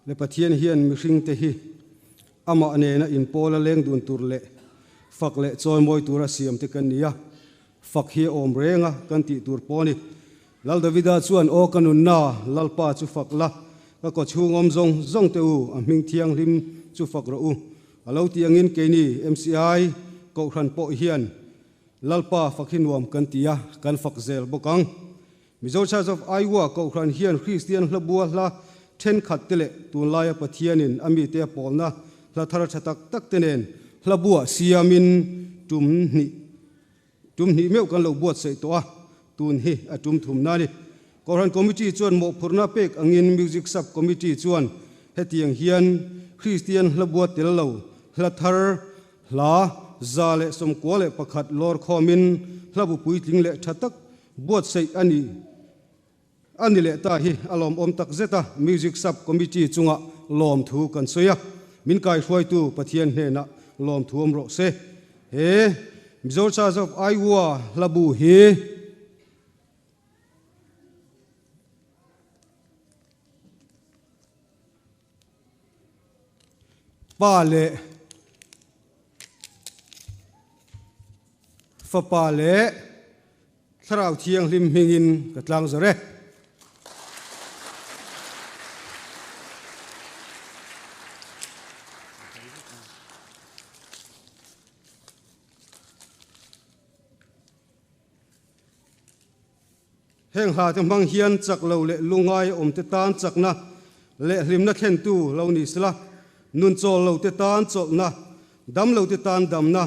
Le Pathian hian mihringte hi amah nena inpawla leng dun tur leh fak leh chawimawi tura siamte kan ni a, fak hi a awm reng a kan tih tur pawh a ni. Lal Davida chuan, Aw ka nunna, Lalpa chu fak la, ka kawchhung awm zawng zawng te u, a hming thianghlim chu fak rawh u. A lo ti angin keini MCI Kohhran pawh hian Lalpa fak hi nuam kan ti a, kan fak zel bawk ang. Mizo Church of Iowa Kohhran hian Kristian hlabua hla thenkhat te leh tunlaia Pathianin a mite a pawlna hla thar tha tak tak te nen hlabua siamin tum hnih Tum hnih meuh kan lo buatsaih tawh a, tun hi a tum thumna a ni. Kohhran Committee chuan mawhphurhna pek angin Music Sub Committee chuan hetiang hian Kristian hlabua tel lo hla thar hla 191 lawr khawmin hlabu puitling leh tha tak buatsaih a ni a ni leh ta hi a lawmawm tak zet a, Music Sub Committee chungah lawmthu kan sawi a, min kaihruaitu Pathian hnenah lawmthu awm rawh se. He Mizo Church of Iowa hlabu hi Pa leh Fapa leh Thlarau Thianghlim hmingin ka tlang zawr e. Heng hla te hmang hian chak lo leh lungai awm te tan chakna leh hlimna thlentu lo ni sela, nun chawl lo te tan chawlhna, dam lo te tan damna,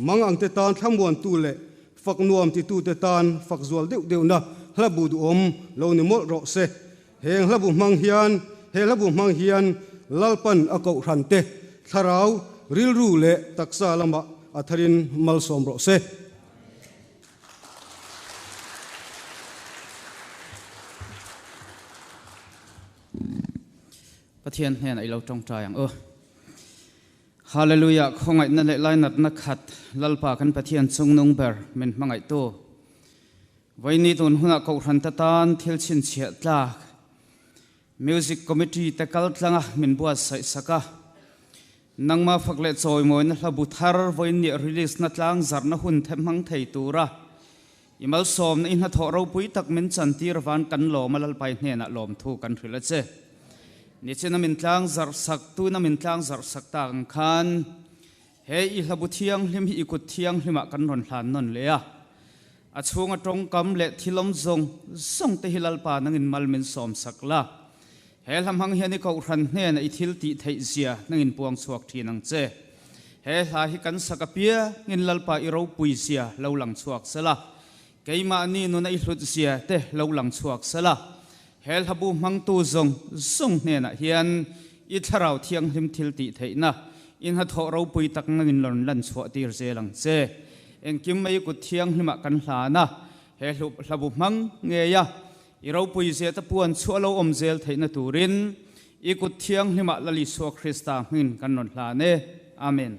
mang ang te tan thlamuantu leh fak nuam titu te tan fak zual deuh deuhna hla bu duhawm lo ni mawlh rawh se. Heng hla bu hmang hian he hla bu hmang hian Lalpan a kohhran te thlarau rilru leh taksa lamah a tharin malsawm rawh se. Pathian hnenah i lo tawngtai ang u. Hallelujah Khawngaihna leh lainatna khat Lalpa kan Pathian chungnung ber min hmangaihtu. Vawiini tun hunah Kohhran te tan thil chhinchhiah tlak Music Committee te kal tlanga min buatsaih sak a. Nangmah fak leh chawimawina hla bu thar vawiinniah release na tlang zarhna hun the hmang thei tura i malsawmna i hnathawh ropui tak min chantir van kan lawm a Lalpai hnenah lawmthu kan hrilh a che. Nichina min tlang zarh sak tuna min tlang zarh sak tak ang khan he i hla bu thianghlim hi i kut thianghlimah kan rawn hlan nawn leh a. A chhunga tawngkam leh thilawm zawng zawng te hi Lalpa nangin mal min sawm sak la. He hla hmang hian i Kohhran hnenah i thil tih theih zia nangin puang chhuak thin ang che. He hla hi kan sak apiangin Lalpa i ropui zia lo lang chhuak sela, keimahni nuna i hlut zia te lo lang chhuak sela, he hla bu hmangtu zawng zawng hnenah hian i Thlarau Thianghlim thil tih theihna i hnathawh ropui tak nangin rawn lan chhuah tir zel ang che. Engkim mai kut thianghlimah kan hlan a, he hla bu hmang ngei a, I ropui zeta puan chu a lo awm zel theihna turin i kut thianghlimah Lal Isua Krista hmingin kan rawn hlan e. Amen.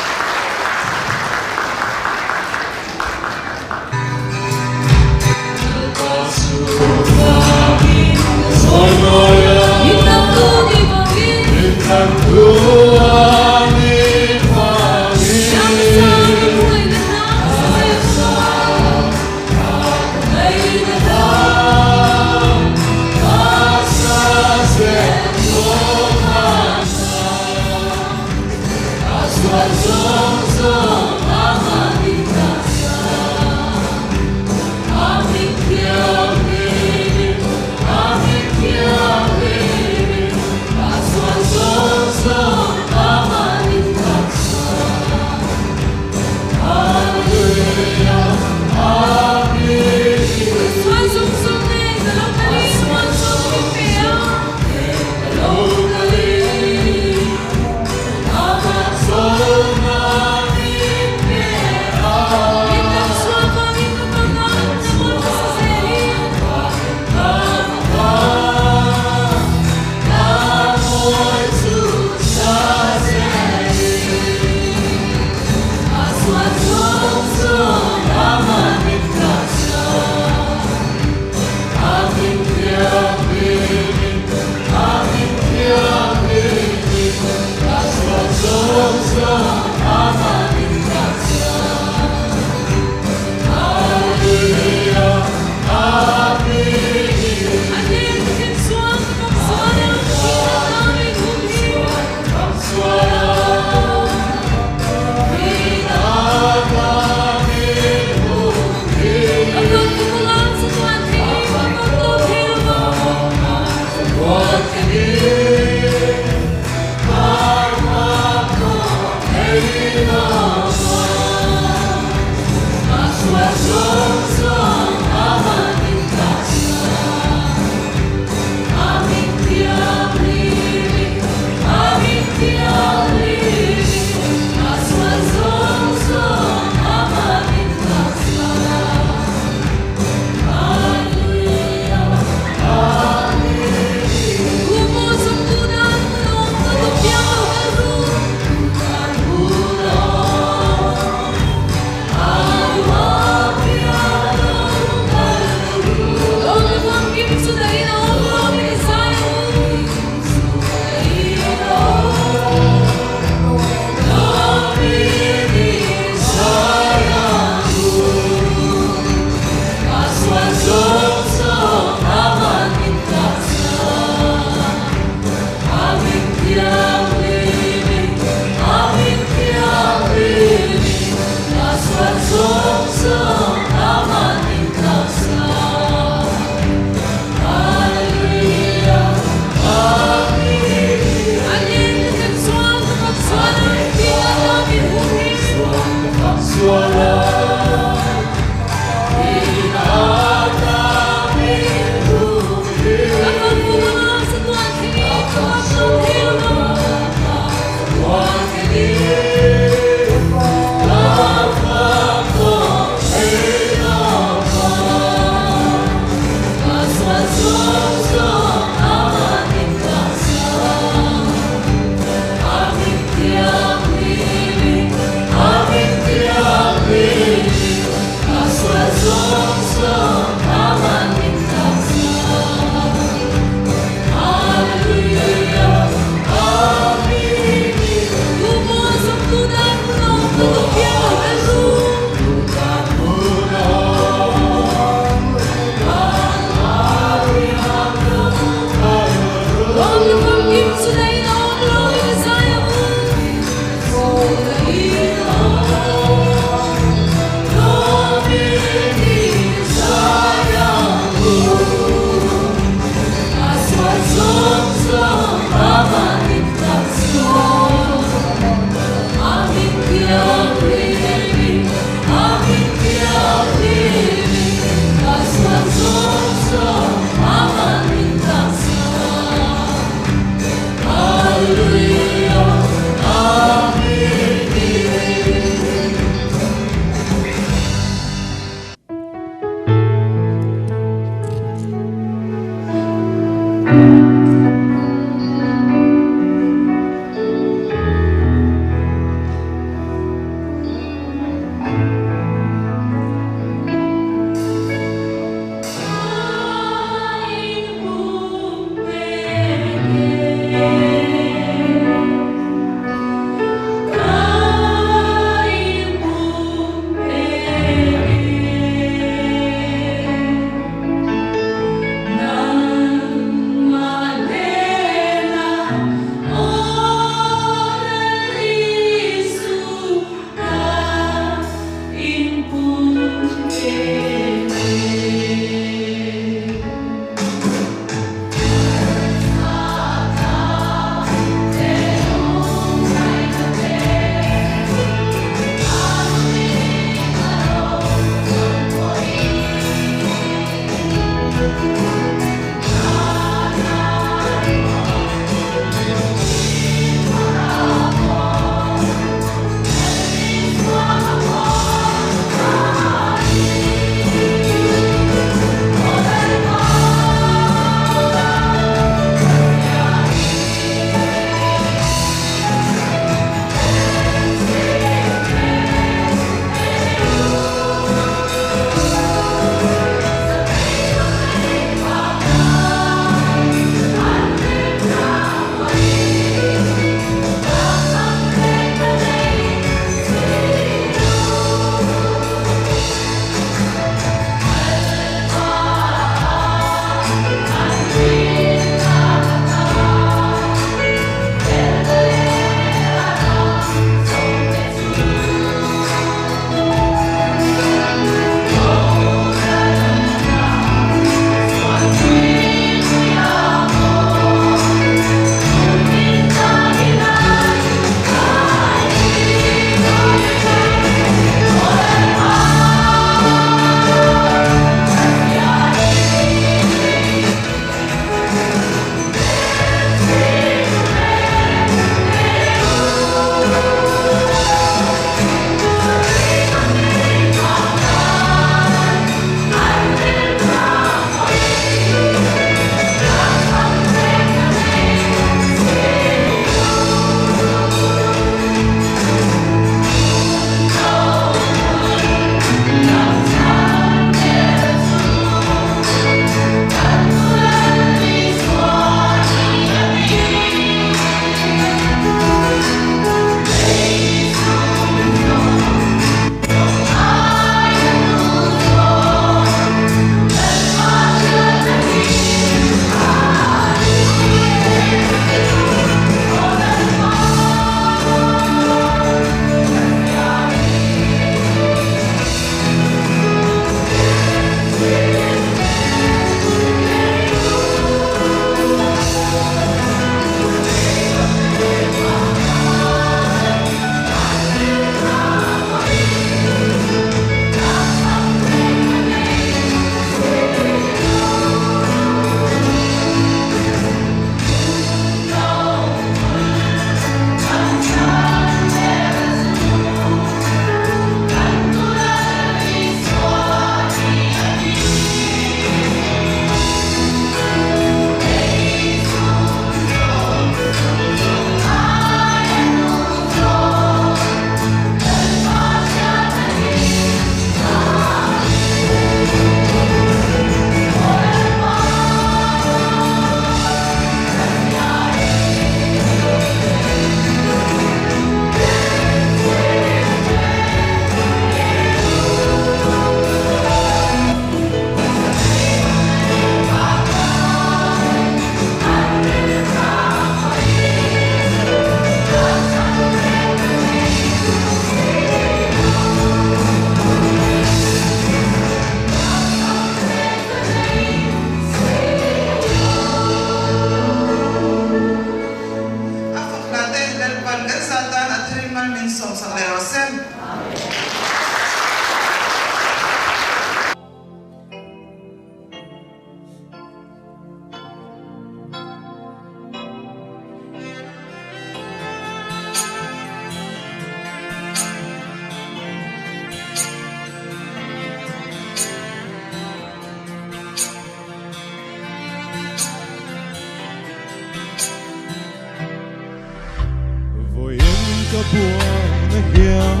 buaina hian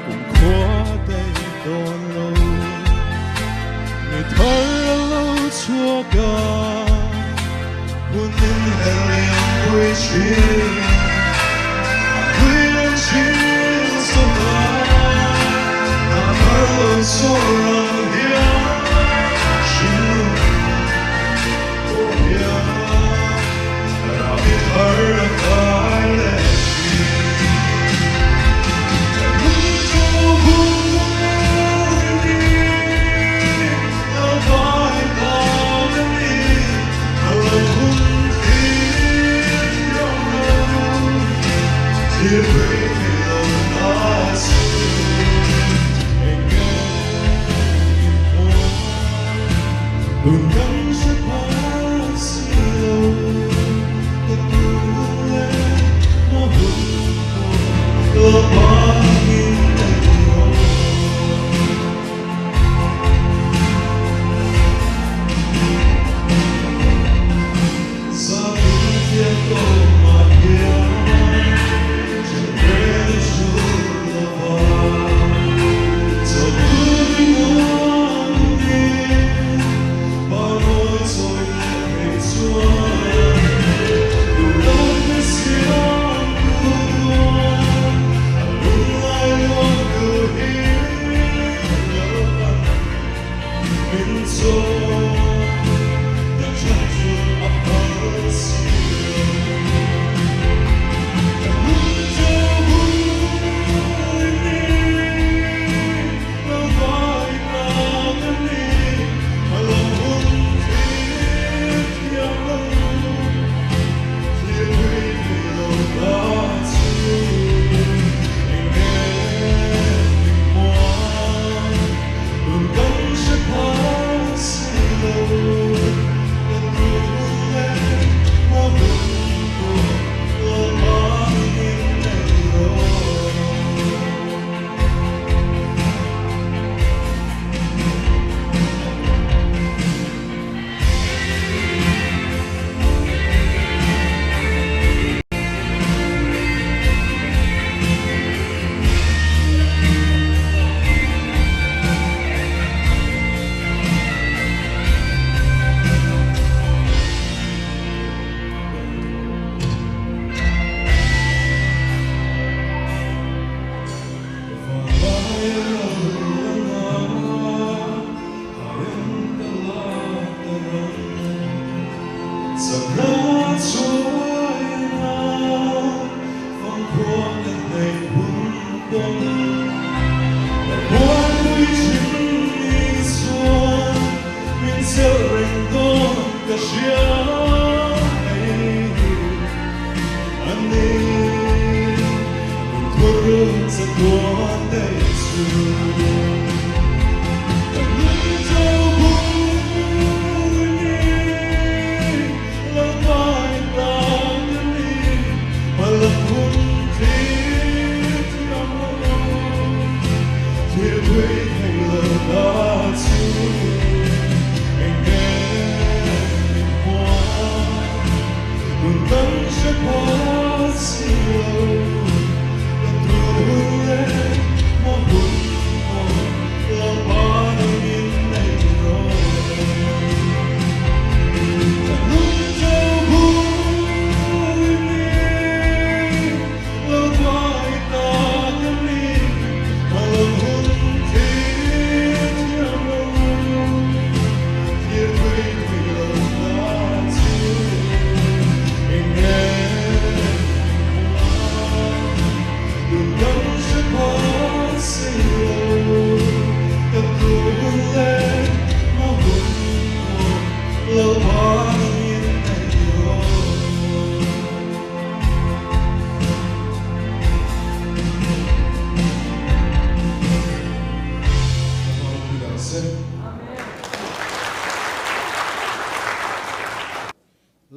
kumkhua daih dawn lo. Mi thar a lo chhuak a, hun in her liam pui thin. A hlui an chhing zo ta, a thar lo chawr ang hian hrilh pawh hian rabi thar a kai leh thin.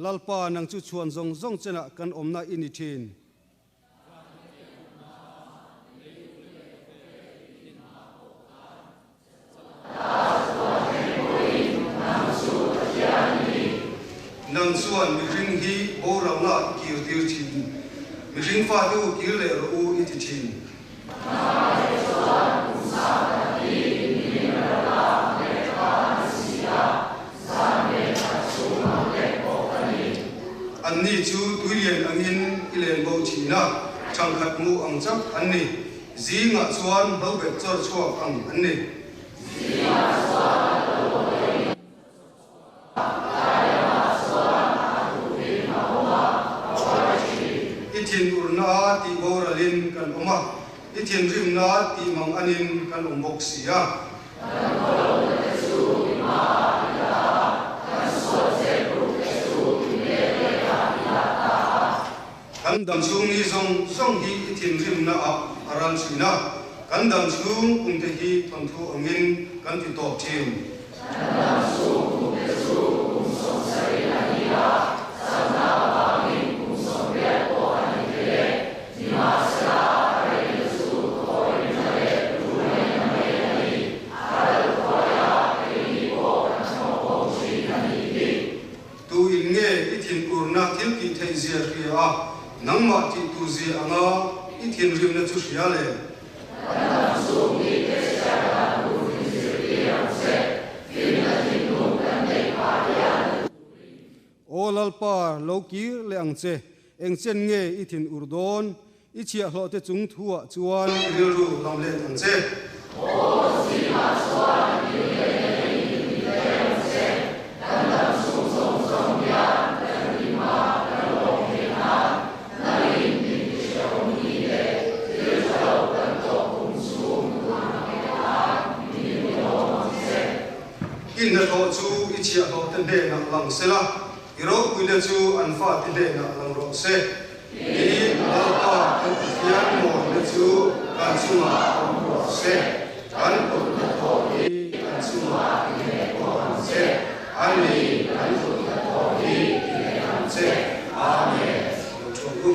Lalpa, nang chu chhuan zawng zawng chenah kan awmna i ni thin. Nang chuan mihring hi boralna i kirtir thin. Mihring fate u kir leh rawh u i ti thin. Anni chu tuilian angin i len bo thin a, thangkhat hmuh ang chauh an ni. Zingah chuan hlobet chawr chhuak ang an ni. I thinurna a tih boralin kan awm a, i thinrimna a tih mang anin kan awm bawk si a. Kan khawlawmna te chu i hmaah i dah a, kan sual zep ruk te chu i hmel lehah i dah ta a. Kan dam chhung ni zawng zawng hi i thinrimna ah a ral thin a, kan dam chhung kum te hi thawnthu angin kan ti tawp thin. Kan dam chhung kum te chu kum 70 a ni a, chakna avangin kum 80 pawh a ni thei e. Nimahsela, a reina chu thawhrimna leh ruhmaina mai a ni. A ral thuai a, keini pawh kan thlawk bo thin a nih hi. Tu in nge i thinurna thil tih theih zia hria a, nangmah tih tu zia anga i thinrimna chu hria le? Kan dam chhung mite chhiar dan tur min zirtir ang che, hlimna thinlung kan neih phah hian a turin. Aw Lalpa, lo kir leh ang che, eng chen nge i thin ur dawn? I chhiahhlawh te chung thuah chuan i rilru lam let ang che. Aw, zingah chuan i hnena in inpe ang che, kan dam chhung zawng zawng hian kan hlim a, kan lawm theih nan, nangin min ti hrehawm ni leh thil tha lo kan tawh kum chhung hun a nghet nan min ti lawm ang che. I hnathawh chu i chhiahhlawh te hnenah lang sela, I ropuina chu an fate hnenah lang rawh se. I Lalpa kan Pathian mawina chu kan chungah awm rawh se. Kan kut hnathawh hi kan chungah i nghet bawk ang che. A ni, kan kut hnathawh hi i nghet ang che. Amen. Lo thuang u.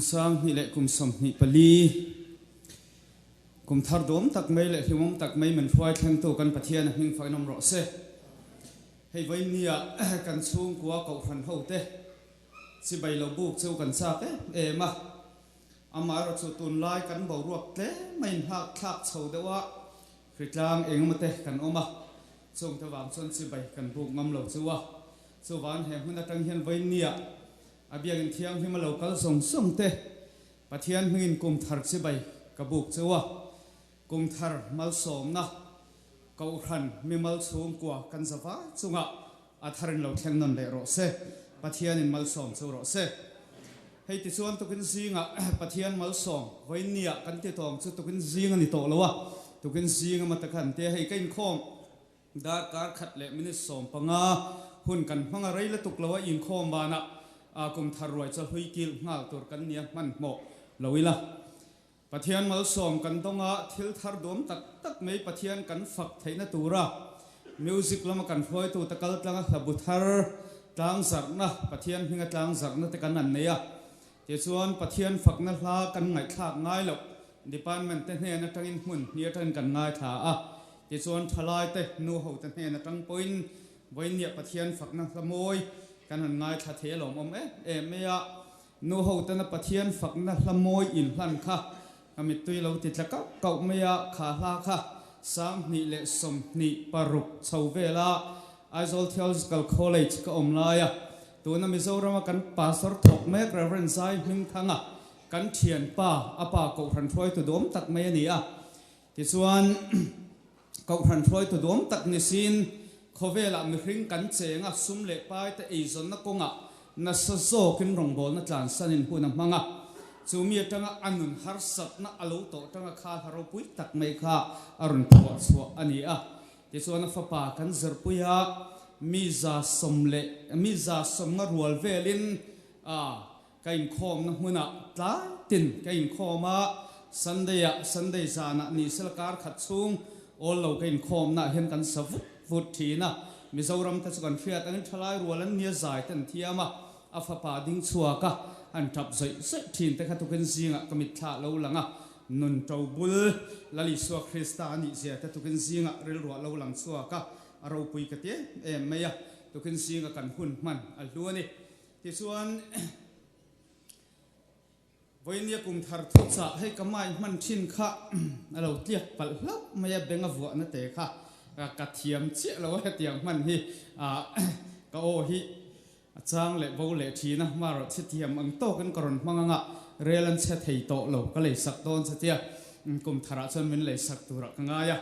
Kum 2024 kum thar duam tak mai leh hlimawm tak mai min hruai thlengtu kan Pathian a hming fakin awm rawh se. Hei vawinia kan chhungkua kohhran hote chibai lo buk chu kan chak em em a, amaherawhchu tunlai kan boruak tlem a inhak thlak chho deuh a, hritlang engemaw te kan awm a, chungte vang chuan chibai kan buk ngam lo chu a. Chuvang he hmun atang hian vawinia A biakinn thianghlim a lo kal zawng zawng te Pathian hmingin kum thar chibai ka buk cheu a, kum thar malsawmna Kohhran mimal chhungkua kan za vai chungah a tharin lo thleng nawn leh rawh se, Pathianin malsawm cheu rawh se. Hei tichuan tukin zingah Pathian malsawm vawiinniah kan ti tawng chu tukin zing a ni tawh lo a, tukin zing a mata khan tia hei ka inkhawm Darkar khat leh minute 15 hun kan hmang a rei lutuk lo a, inkhawm banah kum thar ruai chaw hlui kil nghal tur kan nia hmanhmawh lo ila. Pathian malsawm kan dawng a, thil thar duam tak tak mai Pathian kan fak theihna tura music lama kan hruaitute kal tlanga hlabu thar tlangzarhna, Pathian hminga tlangzarhna te kan an nei a. Tichuan Pathian fakna hla kan ngaihthlak ngai loh Department te hnen atangin hmun hnih atangin kan ngaithla a, tichuan thalai te, nu ho te hnen atang pawhin vawiinniah Pathian fakna hla mawi kan han ngaithla thei alawm awm em em mai a. Nu ho tena Pathian fakna hla mawi inhlan kha ka mittui lo ti tla kauh kauh mai a, kha hla kha 2026 chho vela Aizawl Theological College ka awm lai a, tuna Mizorama kan Pastor thawk mek Rev. Zai Hmingthanga Kan thianpa, a pa Kohhran hruaitu duam tak mai a ni a. Tichuan, Kohhran hruaitu duam tak ni siin, khawvelah mihring kan cheng a, sum leh paite eizawnna kawngah nasa zawkin rawngbawlna tlansanin hun a hmang a. Chu mi atanga a nun harsatna a lo tawh tanga kha hla ropui tak mai kha a rawn phuah chhuah a ni a. Tichuan, a fapa kan zirpui a, mi 100 leh mi 150 rual velin a Ka inkhawmna hmunah tlai tin ka inkhawm a, Sunday-ah, Sunday zanah ni sela kar khat chhung awl lo ka inkhawmnaah hian kan sa vut vut thin a. Mizoram te chu kan hriat angin thalai rual an nia zai te an thiam a, a fapa ding chhuak a, an tap zawih zawih thin te kha tukin zingah ka mitthla lo lang a, nun to bul Lal Isua Krista a nih zia te tukin zingah rilruah lo lang chhuak a, a ropui ka ti em em mai a, tukin zinga kan hun hman a hlu a ni. Tichuan, vawinia kum thar thu chah hei ka mai hman thin kha a lo tliak palh hlauh mai a, benga vuahna te kha ka thiam chiah lo a, hetiang hman hi ka aw hi a chang leh bo leh thin a, hmarawh chhetiam ang tawkin ka rawn hmang anga rel an chhe thei tawh lo, ka leisak dawn che tia kum tharah chuan min leisak turah ka ngai a.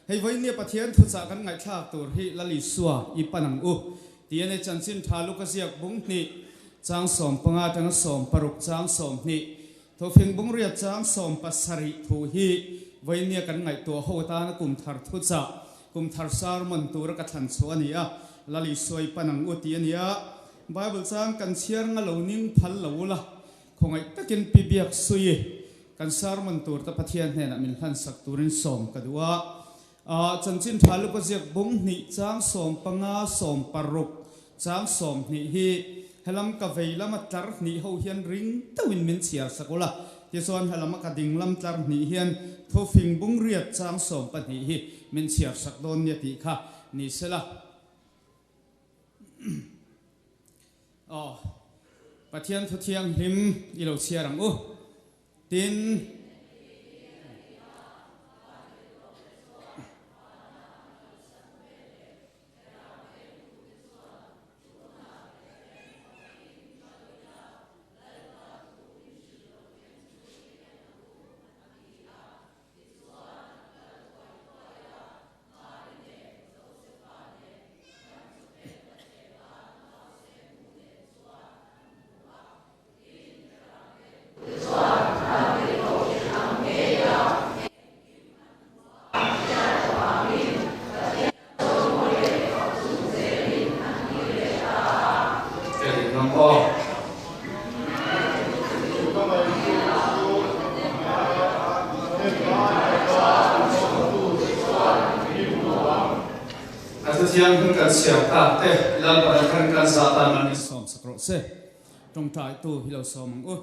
Hei vawinia Pathian thuchah kan ngaihthlak tur hi Lal Isua i pan ang u. Tih a ni. Chanchin tha luk a ziak bung hnih, chang 15 atanga 60 chang 20, Thufing bung riat chang 17 thu hi vawinia kan ngaihtuah ho atana kum thar thuchah, kum thar sermon tura ka thlan chhuah a ni a, Lal Isua i pan ang u tih a ni a. Bible chang kan chhiar nga lo ning phal lo ula, khawngaih takin pi biak sui kan sermon tur te Pathian hnenah min hlansak turin sawm ka duh a. A chanchin tha luk a ziak bung hnih chang 15 16 chang 20 hi helam ka vei lama tlar hnih ho hian ring deuhin min chhiar sak ula, tichuan helama ka ding lam tlar hnih hian thufing bung riat chang 12 hi min chhiar sak dawn nia tih kha ni sela. Aw Pathian thu thianghlim i lo chhiar ang u. Tin, A thuthiang hun kan siam tak te Lalpa kan kan zah tan an insawm sak rawh se. Tawngtaitu hi lo sawm ang u.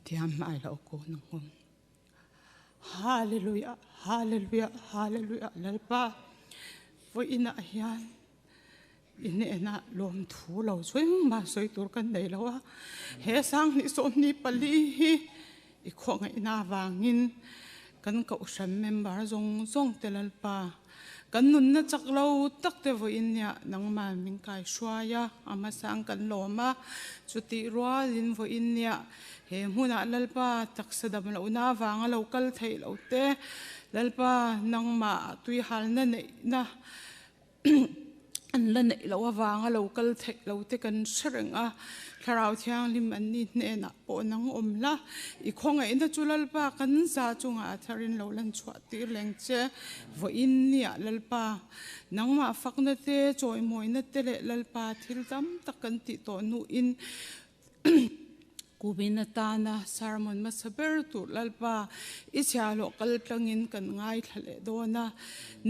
Pathian hmai lo kun ang u. Hallelujah, Hallelujah, Hallelujah Lalpa vawiinah hian i hnenah lawmthu lo chu engmah sawi tur kan nei lo a. He sanghnih 24 hi i khawngaihna avangin kan kohhran member zawng zawng te Lalpa kan nunna chak lo tak te vawiin nia nangmah min kai hruai a, a hmasang kan lawm a. Chutih rualin vawiin nia He hmunah Lalpa taksa dam lohna avanga lo kal theih loh te, Lalpa nangmah tuihalna neihna an la neih loh avanga lo kal theih loh te kan hre reng a. Thlarau Thianghlim an ni hnenah pawh nang awm la, i khawngaihna chu Lalpa kan za chungah a tharin lo lan chhuah tir leng che. Vawiin nia Lalpa nangmah fakna te, chawimawina te leh Lalpa thil tam tak kan tih tawh hnuin Kumin atana sermon hmasa ber tur Lalpa i chhiahhlawh kal tlangin kan ngaithla leh dawn a.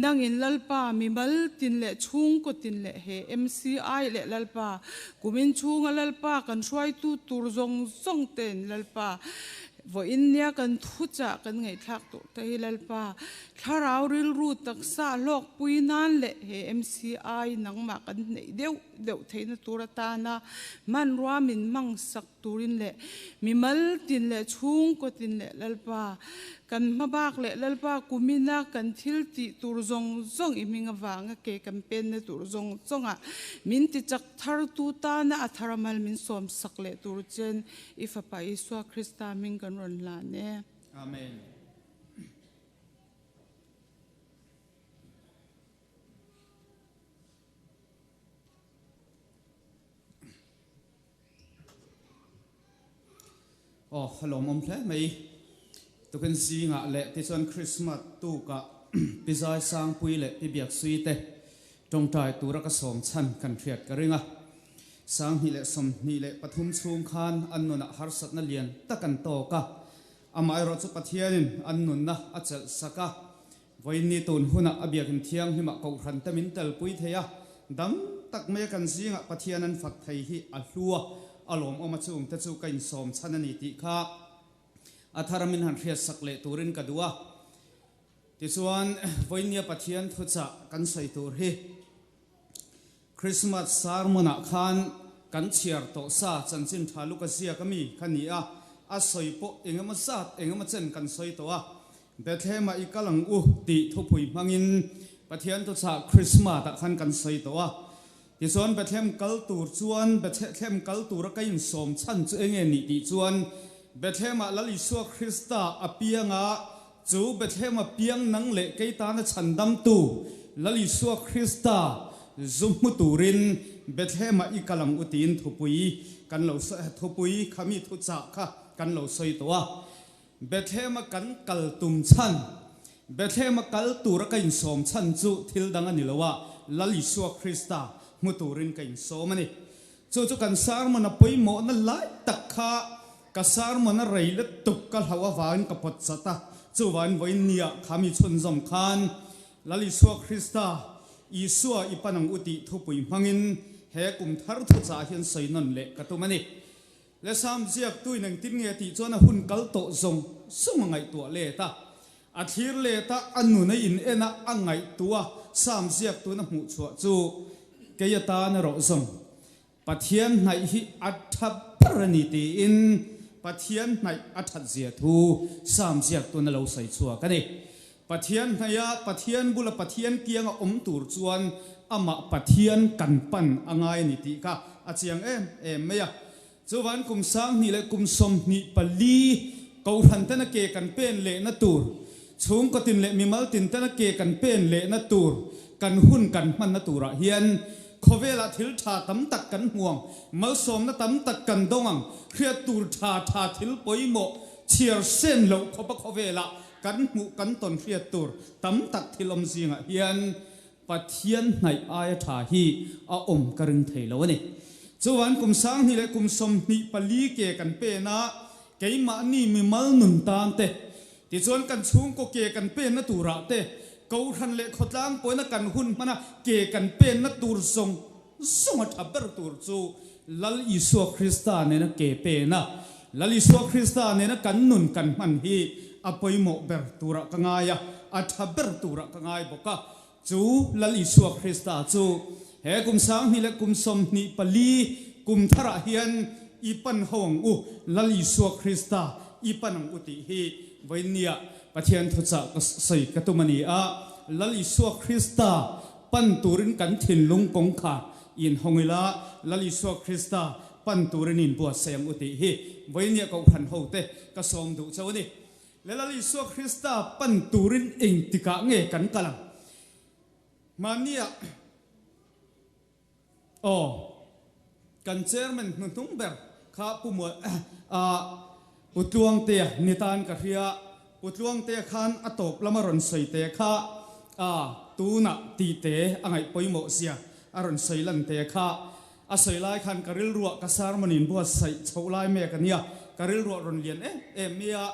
Nangin Lalpa mimal tin leh chhungkaw tin leh he MCI leh Lalpa kumin chhunga Lalpa kan hruaitu tur zawng zawng te'n Lalpa vawiin nia kan thuchah kan ngaihthlak tur te hi Lalpa thlarau rilru taksa hlawkpui nan leh he MCI nangmah kan hneih deuh deuh theihna tur atana hmanrua min hmang sak turin leh mimal tin leh chhungkaw tin leh Lalpa kan hmabak leh Lalpa kumina kan thil tih tur zawng zawng i hming avanga ke kan penna tur zawng zawngah min ti chak thar tu tana a thar amal min sawm sak leh tur chen i Fapa Isua Krista hming kan rawn hlan e. Amen. Aw, a lawmawm hle mai. Tukin zingah leh tichuan Krismas tukah Pi Zai Sangpui leh Pi Biaksui te tawngtai tura ka sawm chhan kan hriat ka ring a. 2023 chhung khan an nunah harsatna lian tak an tawk a, amaherawh chu Pathianin an nunna a chelh sak a. Vawiinni tun hunah a biakin thianghlimah kohhran te min telpui thei a, dam tak mai a kan zingah Pathian an fak thei hi a hlu a, a lawmawm a chungte chu ka insawm chhan a ni tih kha a thar min han hriatsak leh turin ka duh a. Tichuan, vawiinnia Pathian thuchah kan sawi tur hi Christmas sermon-ah khan kan chhiar tawh sa chanchin tha luk a ziak ami kha ni a, a sawi pawh engemaw zat engemaw chen kan sawi tawh a, Bethlehem-ah i kal ang u tih thupui hmangin Pathian thuchah Christmas-ah khan kan sawi tawh a. Tichuan Bethlehem kal tur chuan Bethlehem kal tura ka insawm chhan chu enge nih tih chuan Bethlehem-ah Lal Isua Krista a pianga Chu Bethlehem-a piang nang leh kei tana chhandamtu Lal Isua Krista zu hmu turin Bethlehem-ah i kal ang u tiin thupui kan lo thupui kha mi thuchah kha kan lo sawi tawh a. Bethlehem-a kan kal tum chhan, Bethlehem-a kal tura ka insawm chhan chu thil dang a ni lo a, Lal Isua Krista hmu turin ka insawm a ni. Chu chu kan sermon-a pawimawhna lai tak kha Ka sermon a rei lutuk ka hlauh avangin ka pawt chat a, chuvangin vawiin nia kha mi chhunzawm khan Lal Isua Krista, Isua i pan ang u tih thupui hmangin he kum thar thuchah hian sawi nawn leh ka tum a ni. Le Sam ziaktuin engtin nge tih chuan a hun kal tawh zawng zawng a ngaihtuah let a, a thlir let a, a nun a in en a, a ngaihtuah a, Sam ziaktuin a hmuh chhuah chu kei atan erawh zawng Pathian hnaih hi a tha ber a ni tiin Pathian hnaih a that zia thu Psalm ziaktun a lo sawi chhuak a ni. Pathian hnaiha Pathian bula Pathian kianga awm tur chuan amah Pathian kan pan a ngai a ni tih kha a chiang em em mai a. Chuvan kum 2024 Kohhran tena ke kan pen lehna tur, chhungkaw tin leh mimal tin tena ke kan pen lehna tur, kan hun kan hmanna turah hian khawvelah thil tha tam tak kan hmu ang, malsawmna tam tak kan dawng ang, hriat tur tha tha thil pawimawh chhiar sen loh khawpa khawvelah kan hmuh kan tawn hriat tur tam tak thil awm zingah hian Pathian hnaih aia tha hi a awm ka ring thei lo a ni. Chuan 2024 ke kan pen a, keimahni mimal nun tan te, tichuan kan chhungkaw ke kan penna turah te, Kohhran leh khawtlang pawina kan hun hmana ke kan penna tur zawng zawng a tha ber tur chu Lal Isua Krista nena ke pen a. Lal Isua Krista nena kan nun kan hman hi a pawimawh ber turah ka ngai a, a tha ber turah ka ngai bawk a. Chu Lal Isua Krista chu he kum 2024 kum tharah hian i pan ho ang u, Lal Isua Krista i pan ang u tih hi vawiinnia Pathian thuchah ka sawi ka tum a ni a. Lal Isua Krista pan turin kan thinlung kawngkhar inhawng ila, Lal Isua Krista pan turin inbuatsaih ang u tih hi vawiinnia Kohhran hote ka sawm duh chauh a ni. Le Lal Isua Krista pan turin engtikah nge kan kal ang? Hmannia aw kan chairman hnuhnung ber kha Pu Mual ah Pu Tluangtea ni tan ka hria. Pu Tluangtea khan a tawp lama rawn sawi te kha a tunah tih te a ngaih pawimawh zia a rawn sawi lan te kha A sawi lai khan ka rilruah ka sermon in buatsaih chhoh lai mek a nia, ka rilruah rawn lian em em mai a,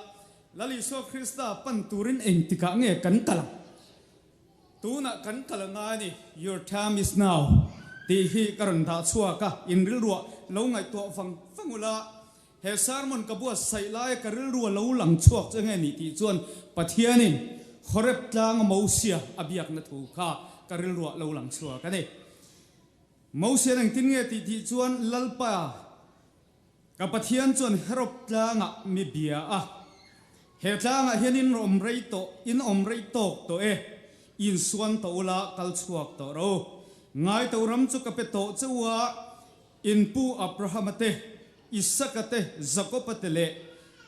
Lal Isua Krista pan turin engtikah nge kan kal ang? Tunah kan kal a ngai a ni, Your time is now tih hi ka rawn dah chhuak a, in rilruah lo ngaihtuah vang vang ula, he sermon ka buatsaih laia ka rilrua lo lang chhuak chu enge ni tih chuan Pathianin Horeb tlanga Mosia a biakna thu kha ka rilruah lo lang chhuak a ni. Mosian engtin nge tih tih chuan Lalpa ka Pathian chuan Herob tlangah mi bia a, He tlangah hian in awm rei tawh, in awm rei tawk tawh e, insuan tawh ula kal chhuak tawh ro. Ngai to ram chu ka pe tawh che u a, in pu Abrahama te, Isaka te, Jakoba te leh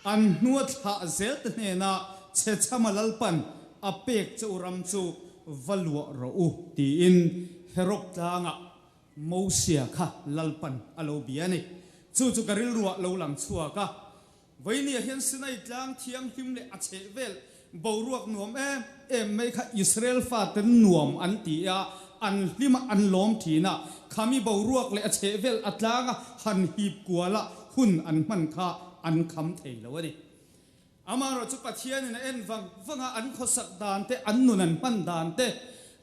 an hnua thlah zel te hnenah chhechhama Lalpan a pek che u ram chu va luah rawh u, tiin Herod tlangah Mosia kha Lalpan a lo bia a ni. Chu chu ka rilruah lo lang chhuak a. Vawinia hian Sinai tlang thianghlim leh a chhehvel boruak nuam em em mai kha Israel faten nuam an ti a, an hlim a, an lawm thin a. Khami boruak leh a chhehvel a tlanga han hip kuala hun an hman kha an kham thei lo a ni. Amaherawhchu Pathianin a en vang vang a, an khawsak dan te, an nun an hman dan te,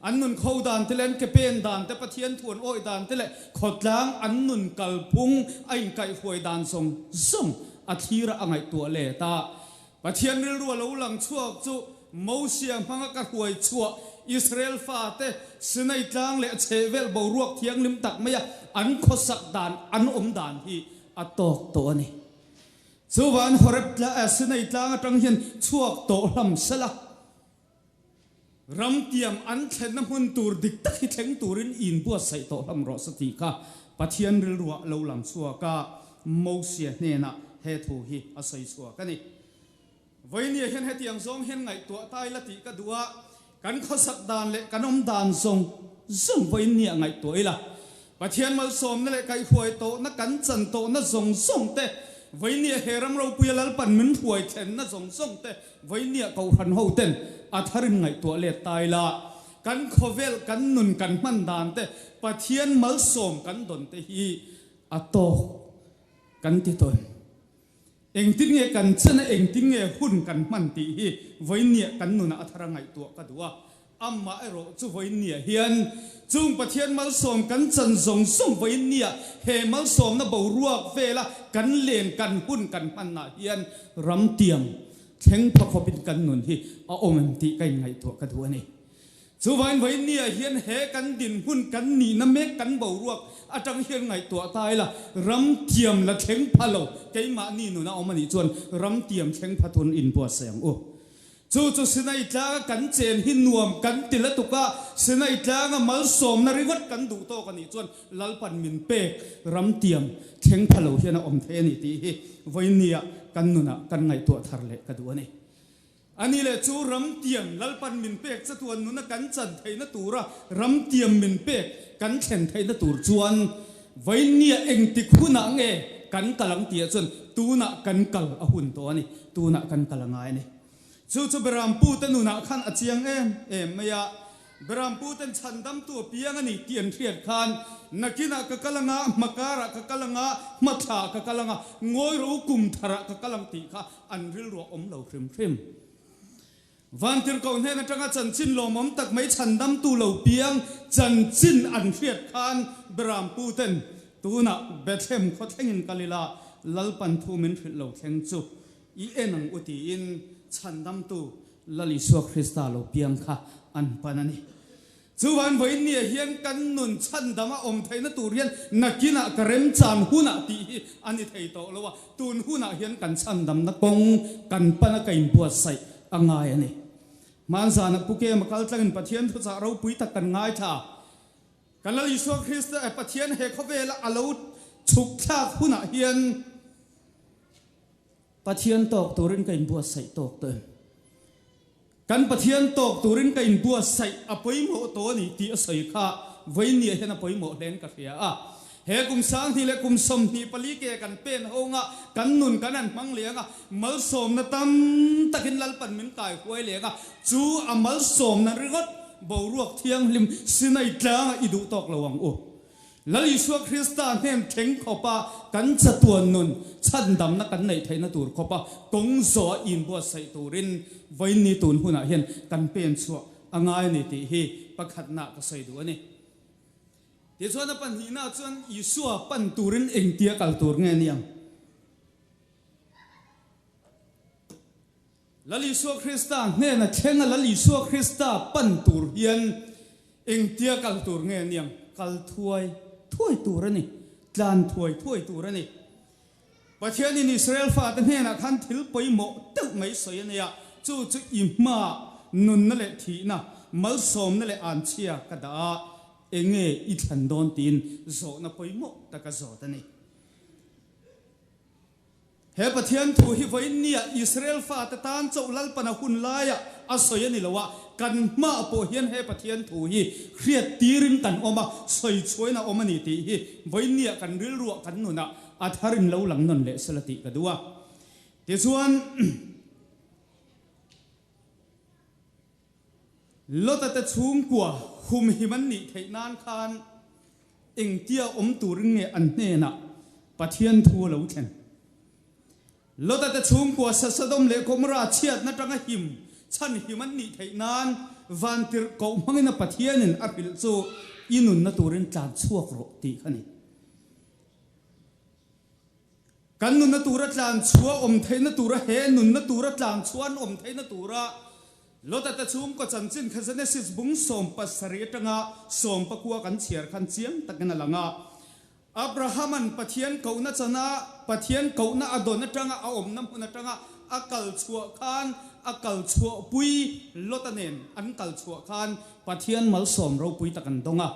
an nun kho dan te leh an ke pen dan te, Pathian thu an awih dan te leh khawtlang an nun kalphung a inkaihhruai dan zawng zawng a thlir a a ngaihtuah let a. Pathian rilru a lo lang chhuak chu Mosia hmanga ka hruai chhuah Israel fate Sinai tlang leh a chhehvel boruak thianghlim tak maia an khawsak dan an awm dan hi a tawk tawh a ni. Chuvan Horeb tla Sinai tlang atang hian chhuak tawh hlam sela, ram tiam an thlenna hmun tur dik tak hi thleng turin inbuatsaih tawh hlam rawh se tih kha Pathian rilruah lo lang chhuak a, Mosia hnenah he thu hi a sawi chhuak a ni. Vawinia hian hetiang zawng hian ngaihtuah tai la tih ka duh a, kan khawsak dan leh kan awm dan zawng zawng vawinia ngaihtuah ila, Pathian malsawmna leh kaihhuai tawhna kan chan tawhna zawng zawng te, vawinia he ram ropuia Lalpan min hruai thlenna zawng zawng te vawinia Kohhran ho ten a tharin ngaihtuah let ta ila, kan khawvel kan nun kan hman dan te, Pathian malsawm kan dawn te hi a tawk kan ti tawn. Engtin nge kan chen a, engtin nge hun kan hman tih hi vawiinniah kan nunah a thar a ngaihtuah ka duh a. Amah erawh chu vawiinniah hian chung Pathian malsawm kan chan zawng zawng vawiinniah he malsawmna boruak vela kan len kan hun kan hmanah hian ramtiang thleng pha khawpin kan nun hi a awm em tih ka inngaihtuah ka duh a ni. Chuvain vawinia hian he kan dinhmun kan nihna mek kan boruak atang hian ngaihtuah ta ila, ram tiam la thleng pha lo keimahni nuna awm a nih chuan ram tiam thleng pha thun inbuatsaih ang u. Chu chu Sinai tlanga kan chen hi nuam kan ti la tuk a, Sinai tlanga malsawmna ringawt kan duh tawk a nih chuan Lalpan min pek ram tiam thleng pha lo hian a awm thei a ni tih hi vawinia kan nunah kan ngaihtuah thar leh ka duh a ni. Ani leh chu ram tiam Lalpan min pek chatuan nuna kan chan theihna tura ram tiam min pek kan thlen theihna tur chuan vawinia engtik hunah nge kan kal ang tihah chuan tunah kan kal a hun tawh a ni, tunah kan kal a ngai a ni. Chu chu Berampute nunah khan a chiang em em mai a. Beramputen chhandamtu a piang a ni tih an hriat khan nakinah ka kal anga, hmakarah ka kal anga, hmathla ka kal anga, ngawi ro kum tharah ka kal ang tih kha an rilruah awm lo hrim hrim. Vantirhkoh hnen atanga chanchin lawmawm tak mai chhandamtu lo piang chanchin an hriat khan Beramputen tunah Bethlehem khaw thlengin kal ila. Lalpan thu min hrilh lo thleng chu i en ang u tiin Chhandamtu Lal Isua Krista lo piang kha an pan a ni. Chuvan vawiin nia hian kan nun chhandam a awm theihna tur hian nakinah ka remchan hunah tih hi a ni thei tawh lo a, tun hunah hian kan chhandamna kawng kan pana ka inbuatsaih a ngai a ni. Hmanzanah Pu Kema kaltlangin Pathian thuchah ropui tak kan ngaithla. Kan Lal Isua Krista eh Pathian he khawvela a lo chhuk thlak hunah hian Pathian tawk turin ka inbuatsaih tawk tawh em? Kan Pathian tawk turin ka inbuatsaih a pawimawh tawh a ni tih a sawi kha vawiinniah hian a pawimawh hlein ka hria a. He kum 20 leh kum 24 ke kan pen ho nga, kan nun kan han hmang leh anga, malsawmna tam takin Lalpan min kai huai leh anga, chu a malsawmna ringawt boruak thianghlim Sinai tlangah i duh tawk lo ang u. Lal Isua Krista hnem thleng khawpa kan chatuan nun chhandamna kan neih theihna tur khawpa kawng zawha inbuatsaih turin vawiinni tun hunah hian kan pen chhuah a ngai a ni tih hi pakhatna ka sawi duh a ni. Tichuan a pahnihna chuan Isua pan turin engtia kal tur nge niang? Lal Isua Krista hnena thlenga Lal Isua Krista pan tur hian engtia kal tur nge niang? Kal thuai thuai tur a ni, tlan thuai thuai tur a ni. Pathianin Israel fate hnenah khan thil pawimawh deuh mai sawi a nei a, chu chu i hmaah nunna leh thihna, malsawmna leh anchhia ka dah a, enge i thlan dawn tiin zawhna pawimawh taka zawt a ni. He Pathian thu hi vawiinnia Israel fate tan chauh Lalpana hun laia a sawi a ni lo a, kan hmaah pawh hian he Pathian thu hi hriat tirin kan awm a, sawi chhuain a awm a ni tih hi vawiinnia kan rilruah kan nunah a tharin lo lang nawn leh sela tih ka duh a. Tichuan, Lota te chhungkua humhim an nih theih nan khan engtia awm turin nge an hnenah Pathian thu a lo thlen? Lota te chhungkua Sodom leh Gomorrah chhiatna tanga him chhan him an nih theih nan vantirhkoh hmangin a Pathianin a hrilh chu i nunna turin tlan chhuak rawh tih kha ni. Kan nunna tura tlan chhuah awm theihna tura he nunna tura tlan chhuah an awm theihna tura Lota te chhungkaw chanchin kha Genesis bung 17 atanga 19 kan chhiar khan chiang takin a lang a. Abrahama'n Pathian kohna chana Pathian kohna a dawn atanga a awmna hmun atanga a kal chhuah khan a kal chhuahpui Lota nen an kal chhuah khan Pathian malsawm ropui tak an dawng a.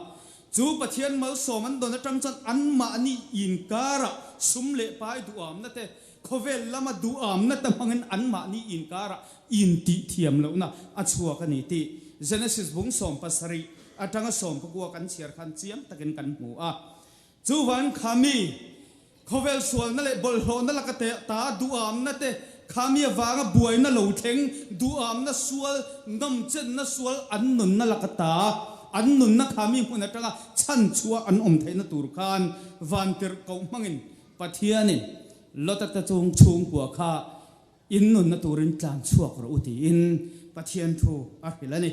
Chu Pathian malsawm an dawn atang chuan anmahni inkarah sum leh pai duhamna te, khawvel lama duhamna te hmangin anmahni inkarah intihthiam lohna a chhuak a ni tih Genesis bung 17 atanga 19 kan chhiar khan chiang takin kan hmu a. Chuvan khami Khawvel sualna leh bawlhhlawhna laka te ta duhamna te, khami avanga buaina lo thleng, duhamna sual, nawmchenna sual an nunna laka ta, an nunna khami hmun atanga chhan chhuah an awm theihna tur khan vantirh koh hmangin Pathianin Lota te chung chhungkua kha in nunna turin tlan chhuak rawh u tiin Pathian thu a hrilh a ni.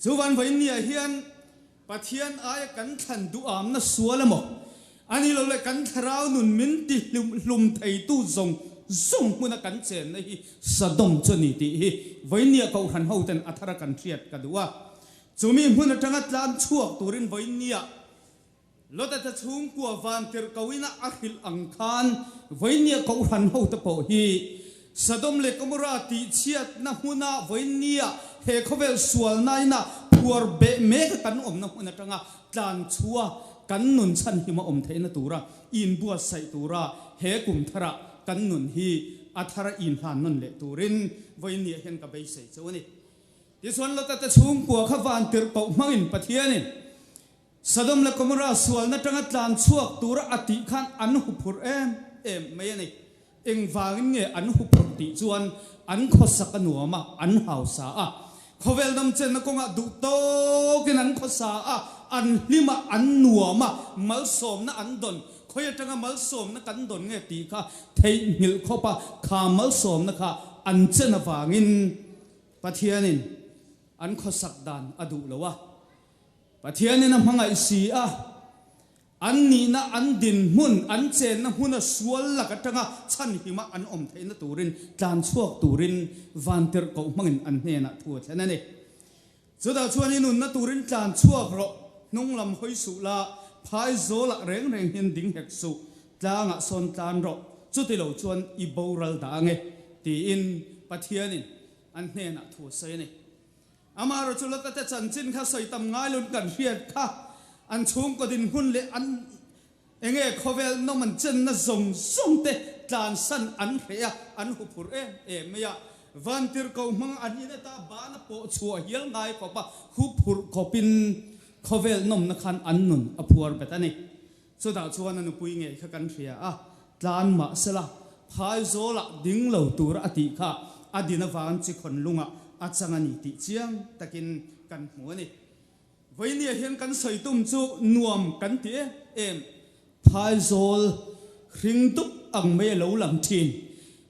Chuvan vawiinniah hian Pathian aia kan thlan duhamna sual emaw, a ni lo leh kan thlarau nun min ti hlum theitu zawng zawng hmuna kan chenna hi Sodom chu a ni tih hi vawiinnia Kohhran hoten a thara kan hriat ka duh a. Chumi hmun atanga tlan chhuak turin vawiinnia Lota te chhungkua vantirhkohina a hrilh ang khan vawiinnia Kohhran hote pawh hi Sodom leh Gomorrah tihchhiatna hmuna vawiinnia he khawvel sualnaina phuar beh mek kan awmna hmun atanga tlan chhuah kan nun chhanhim a awm theihna tura inbuatsaih tura he kum thara kan nun hi a thara inhlan nawn leh turin vawiinniah hian ka beisei cheu a ni. Tichuan Lota te chhungkua kha vantirhkoh hmangin Pathianin Sodom leh Gomorrah sualna tanga tlan chhuak tura a tih khan an huphurh em em mai a ni. Engvangin nge an huphurh tih chuan an khawsak a nuam a, an hausa a. Khawvel nawmchenna kawngah duh tawkin an khawsa a, an hlim a, an nuam a, malsawmna an dawn. Khawi atanga malsawmna kan dawn nge tih kha theihnghilh khawp a, kha malsawmna kha an chen avangin Pathianin an khawsak dan a duh lo a. Pathianin a hmangaih si a, An nihna, an dinhmun, an chenna hmuna sual lak atanga chhanhima an awm theihna turin tlan chhuak turin vantirhkoh hmangin an hnenah thu a thlen a ni. Chutah chuan i nunna turin tlan chhuak rawh, hnung lam hawi suh la, phai zawlah reng reng hian ding hek suh, tlangah sawn tlan rawh, chuti lo chuan i boral dah ange, tiin Pathianin an hnenah thu a sawi a ni. Amaherawhchu Lota te chanchin kha sawi tam ngai loin kan hriat kha, an chhungkaw dinhmun leh an enge khawvel nawm an chenna zawng zawng te tlansan an hreh a, an huphurh em em mai a. Vantirhkoh hmang an in ata bana pawh chhuah hial ngai khawp a, huphurh khawpin khawvel nawmna khan an nun a phuar bet a ni. Chutah chuan a nupui ngei kha kan hria a, tlan mah sela, phaizawlah ding lo tur a tih kha a din avang chi khawn lungah a chang a ni tih chiang takin kan hmu a ni. Vawinia hian kan sawi tum chu nuam kan ti em em, phaizawl hring dup ang mai a lo lang thin.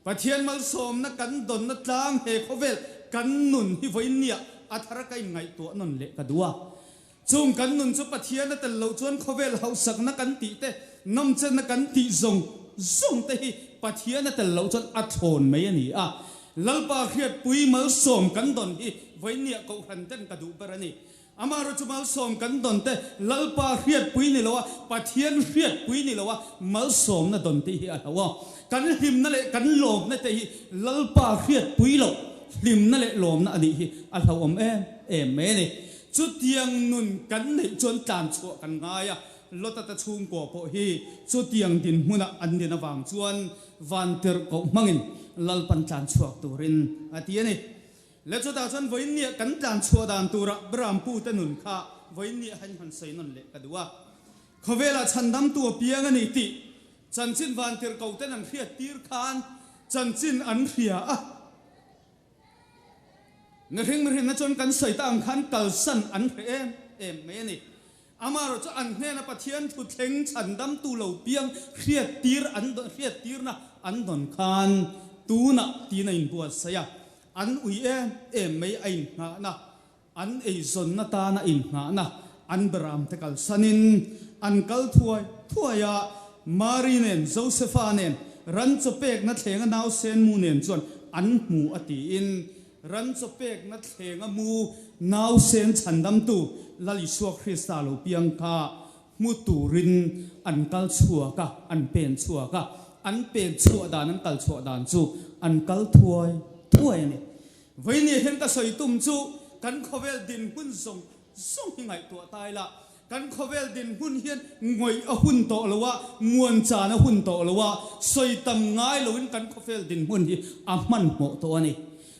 Pathian malsawmna kan dawnna tlang he khawvel kan nun hi vawinia a thar ka inngaihtuah nawn leh ka duh a. Chung kan nun chu Pathian a tel loh chuan khawvel hauhsakna kan tih te, nawmchenna kan tih zawng zawng te hi Pathian a tel loh chuan a thlawn mai a ni a. Lalpa hriatpui malsawm kan dawn hi vawinia kohhran ten ka duh ber a ni. Amaherawh chu malsawm kan dawn te Lalpa hriatpui ni loa, Pathian hriatpui ni loa malsawmna dawn tih hi a hlo a. Kan hlimna leh kan lawmna te hi Lalpa hriatpui loh hlimna leh lawmna a nih hi a hlauhawm em em mai a ni. Chutiang nun kan neih chuan tlan chhuah kan ngai a, Lotata chhungkua pawh hi chutiang dinhmuna an din avang chuan vantirhkoh hmangin Lalpan tlan chhuak turin a ti a ni. Le chutah chuan vawiinniah kan tlan chhuah dan tura Berampute nun kha vawiinniah han han sawi nawn leh ka duh a. Khawvelah chhandamtu a piang a ni tih chanchin vantirhkohten an hriat tir khan chanchin an hria a. Mihring mihrinna chuan kan sawi ta ang khan kalsan an hreh em em mai a ni. Amaherawh chu an hnena Pathian thuthleng chhandamtu lo piang hriattir an hriattirna an dawn khan tunah tiin a inbuatsaih a, an ui em em mai a inngahna, an eizawnna tana inngahna an beramte kalsanin an kal thuai thuai a, Mari nen Josefa nen ran chaw pekna thlenga nausen mu nen chuan an hmu a tiin ran chaw pekna thlenga mu nausen chhandamtu Lal Isua Krista lo piang kha hmu turin an kal chhuak a, an pen chhuak a, an pen chhuah dan an kal chhuah dan chu an kal thuai thuai a ni. Vawinia hian ka sawi tum chu kan khawvel dinhmun zawng zawng hi ngaihtuah ta ila, kan khawvel dinhmun hian ngawih a hun tawh lo a, muan chan a hun tawh lo a, sawi tam ngai loin kan khawvel dinhmun hi a hmanhmawh tawh a ni.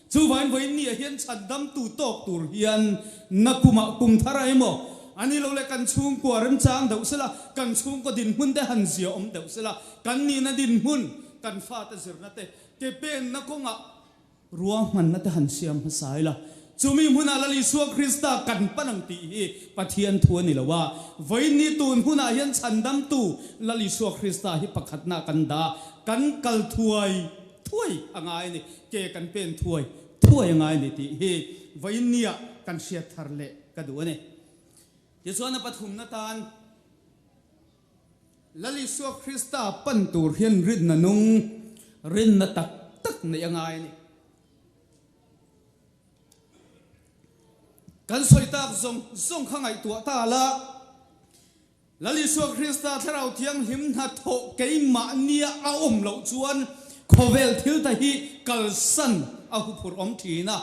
Chuvain vawinia hian chhandamtu tawk tur hian nakumah kum thar a emaw, a ni lo le kan chhungkua remchang deuh sela, kan chhungkaw dinhmun te han zia awm deuh sela, kan nihna dinhmun, kan fate zirna te, ke penna kawngah, Ruahmanna te han siam hmasa ila, chumi hmunah Lal Isua Krista kan pan ang tih hi Pathian thu a ni lo a. Vawiinni tun hunah hian chhandamtu Lal Isua Krista hi pakhatna kan dah a, kan kal thuai thuai a ngai a ni, ke kan pen thuai thuai a ngai a ni tih hi vawiinniah kan hriat thar leh ka duh a ni. Tichuan a pathumna tan. Lal Isua Krista pan tur hian rinna nung, rinna tak tak neih a ngai a ni. Kan sawi tak zawng zawng kha ngaihtuah ta la, Lal Isua Krista Thlarau Thianghlim hnathawh keimahnia a awm loh chuan khawvel thil ta hi kalsan a huphurh awm thin a.